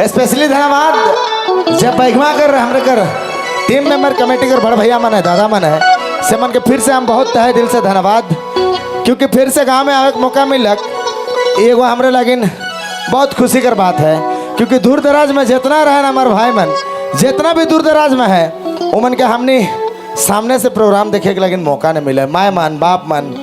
स्पेशली धन्यवाद जब बैगमा कर हमरे कर टीम मेंबर कमेटी कर बड़ भैया मन है, दादा मन है, से मन के फिर से हम बहुत तहे दिल से धन्यवाद, क्योंकि फिर से गांव में आवे के मौका मिलक एगो हमरे लगिन बहुत खुशी कर बात है। क्योंकि दूर दराज में जितना रहे ना हमारे भाई मन, जितना भी दूर दराज में है उमन के हमने सामने से प्रोग्राम देखे के लेकिन मौका नहीं मिले। माए मन बाप मन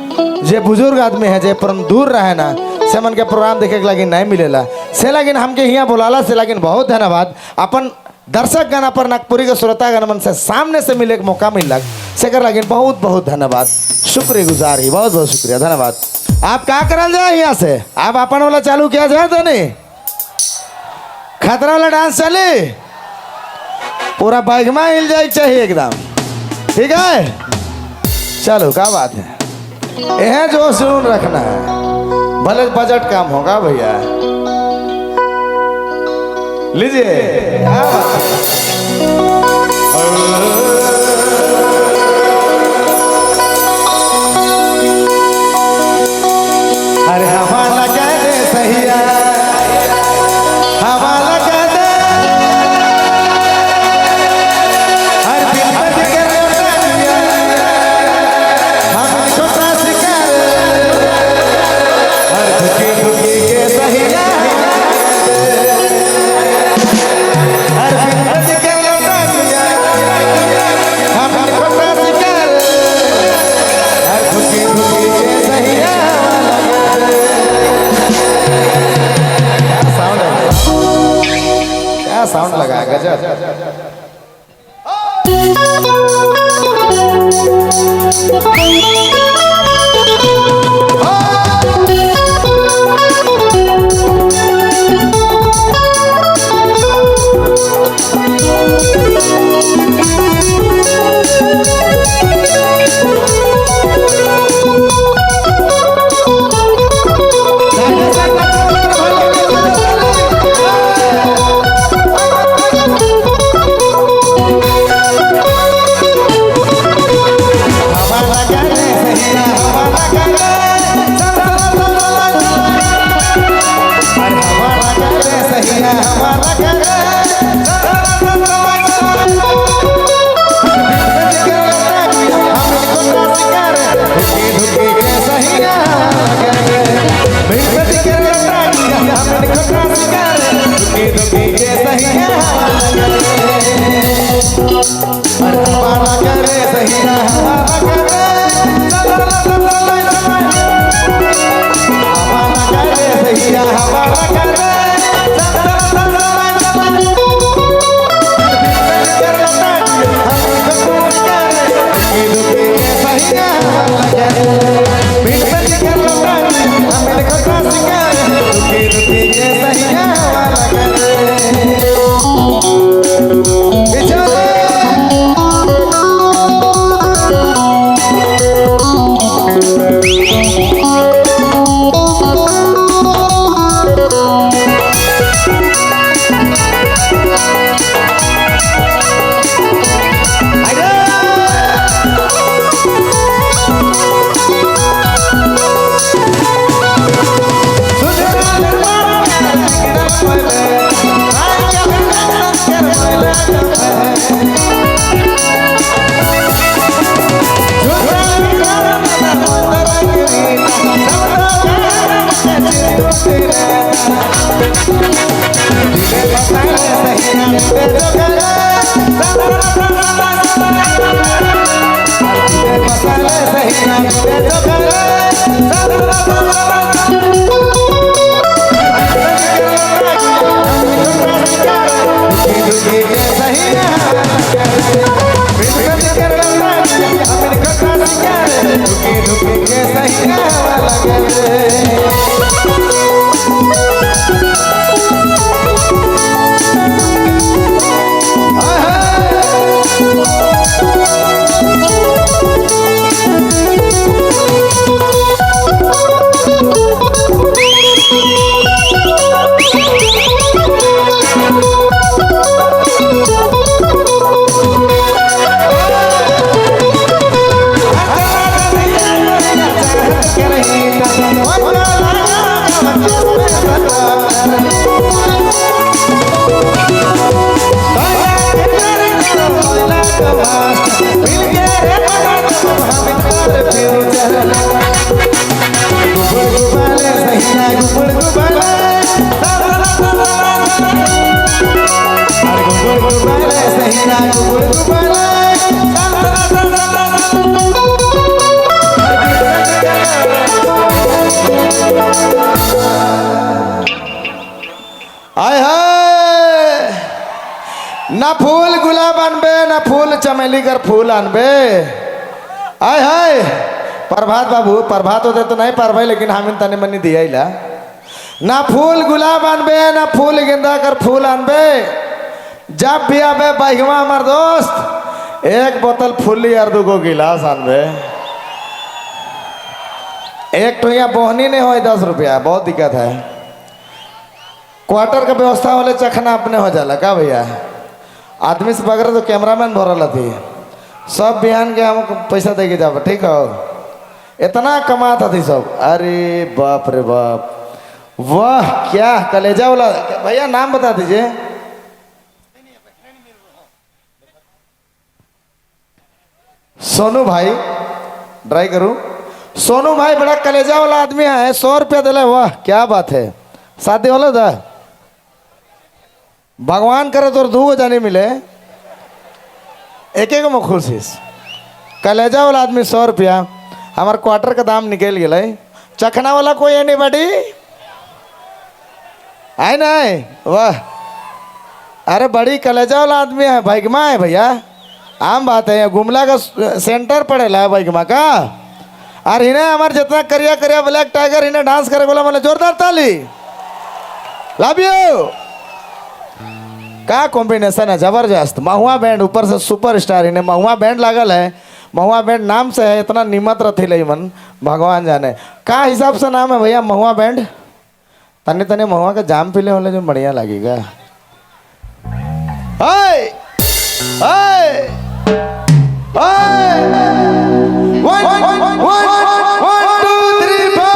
जे बुजुर्ग आदमी है जे परम दूर रहे ना से मन के प्रोग्राम देखे के लगिन नहीं मिलेला, से लगिन हमके यहाँ बुलाला से लगिन बहुत धन्यवाद। अपन दर्शक गण पर नागपुरी के श्रोता गण मन से सामने से मिले के मौका मिलक से कर लगिन बहुत बहुत धन्यवाद, शुक्रिया गुजार ही, बहुत बहुत शुक्रिया धन्यवाद। आप क्या करल जाए यहाँ से, आप अपन वाला चालू किया जाए तो नहीं खतरा वाला डांस चले पूरा बाइक में हिल जाए चाहिए एकदम, ठीक है। चलो क्या बात है, यह जो सुन रखना है, भले बजट कम होगा भैया। लीजिए क्या बात है। अरे हवा लगा दे सहिया, हवा लगा दे, हर दिन बज कर लौटा दिया, हम छोटा शिकार, हर दुखी दुखी के सहिया, हर दिन बज कर लौटा दिया, हम छोटा शिकार, हर दुखी दुखी के सहिया। साउंड है, क्या साउंड लगा गजब। सही ना गुड़ गुबाले। आय हाय ना फूल गुलाब अनबे ना फूल चमेली कर फूल अनबे। आय हाय प्रभात बाबू, प्रभात होते तो नहीं पार भाई, लेकिन हम तने मनी दिया। ना फूल गुलाब अनबे ना फूल गेंदा कर फूल अनबे, जब भी आबे बाइकवा हमार दोस्त एक बोतल फूली और दूगो गिलास अनबे। एक तो यहाँ बोहनी नहीं हो 10 रुपया, बहुत दिक्कत है। क्वार्टर का व्यवस्था वाले चखना अपने हो जाला का भैया, आदमी से बगैर तो कैमरामैन भरल थी सब बिहान के हम पैसा दे के जाब, ठीक हो इतना कमाता थी सब। अरे बाप रे बाप, वाह क्या कलेजा वाला। भैया नाम बता दीजिए। सोनू भाई, ट्राई करूं। सोनू भाई बड़ा कलेजा वाला आदमी है, 100 रुपया दिले, वाह क्या बात है। शादी वाला था, भगवान करे तो दो जाने मिले, एक एक में खुश। कलेजा वाला आदमी 100 रुपया, हमारे क्वार्टर का दाम निकल गया। चखना वाला कोई है नहीं बड़ी आए ना आए, वाह अरे बड़ी कलेजा वाला आदमी है, भाईगमा है भैया, आम बात है। गुमला का सेंटर पड़ेला है भाईगमा का। और इन्हें हमारे जितना करिया करिया ब्लैक टाइगर इन्हें डांस करे बोला मैंने जोरदार ताली। लव you का कॉम्बिनेशन है जबरदस्त। महुआ बैंड ऊपर से सुपर स्टार, इन्हें महुआ बैंड लागल है, महुआ बैंड नाम से है, इतना निमत रथी मन भगवान जाने का हिसाब से नाम है भैया महुआ बैंड। तने तने महुआ का जाम पीले वाले जो बढ़िया लगेगा। हाय हाय हाय 1 1 1 2 3 4।